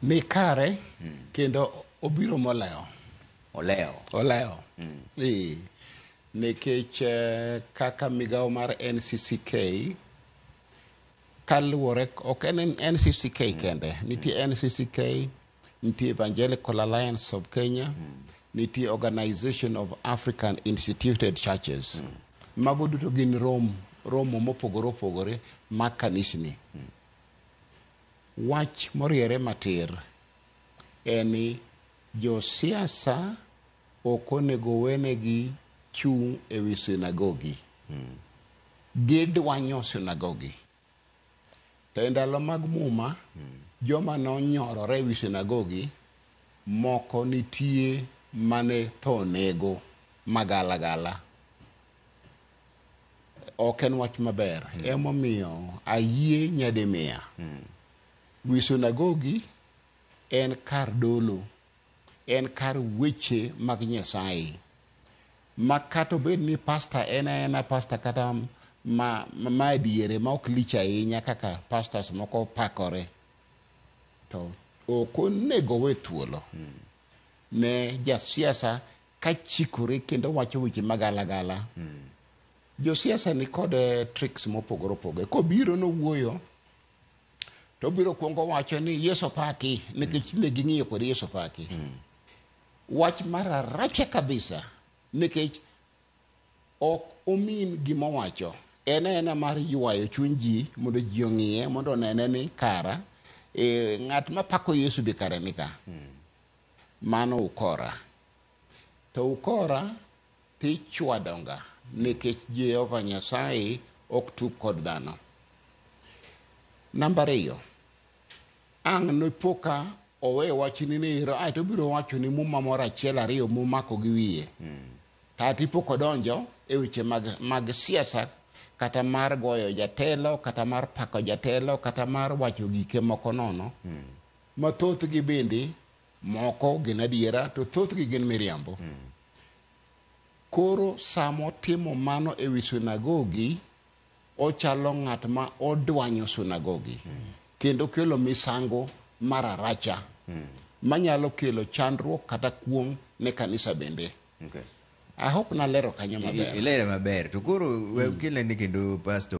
Ni kare kendo obiro molewo. Olewo. Olewo. Ee. Nikech kaka migawo mar NCCK kaluwore ok en NCCK kende, nitie NCCK, nitie Evangelical Alliance of Kenya, nitie Organization of African Instituted Churches. Mago duto gin romo mopogore opogore mag kanisni. Wach moriere matir en ni josiasa ok onego wenegi chung' ewi sinagogi. Gidwanyo sinagogi. To e ndalo mag Muma, joma nonyorore ewi sinagogi, moko nitie mane tho nego magalagala. Ok en wach maber. Emomiyo ayie nyadimiya. Wi sinagogi en kar dolo. En kar weche mag Nyasaye. Ma kata obed ni pasta en aena pasta kata ma adiere ma ok lich ahinya kaka pastors moko pakore, to ok onego we thuolo ne jasiasa kachikore kendo wacho weche magalagala. Josiasa ni kod tricks mopogore opogore. Kobiro nowuoyo, to obiro kuongo wacho ni Yesu paki, nikech ne ging'iyo kod Yesu paki. Wach mar aracha kabisa, nikech ok omin gima owacho. En aena mar ywayo chuny ji mondo ji ong'iye, mondo onene ni kara, ng'at mapako Yesu be kare ni ka. Mano ukora. To ukora tichwadonga nikech Jehova Nyasaye ok tug kod dhano. Namba 2, ang' nopoka owe wachni ni ero, ae to obiro wacho ni muma moro achiel ariyo momako gi wiye. Kata ipok odonjo e weche mag siasa, kata mar goyo jatelo, kata mar pako jatelo, kata mar wacho gike moko nono. Ma thothgi bende moko gin adiera, to thothgi gin miriambo. Koro sama otimo mano e wi sinagogi, ochalo ng'at ma odwanyo sinagogi kendo kelo misango mar aracha manyalo kelo chandruok kata kuong' ne kanisa bende. I hope nalero kanyo maber. Ilere maber. To koro we kelne ni kendo pastor.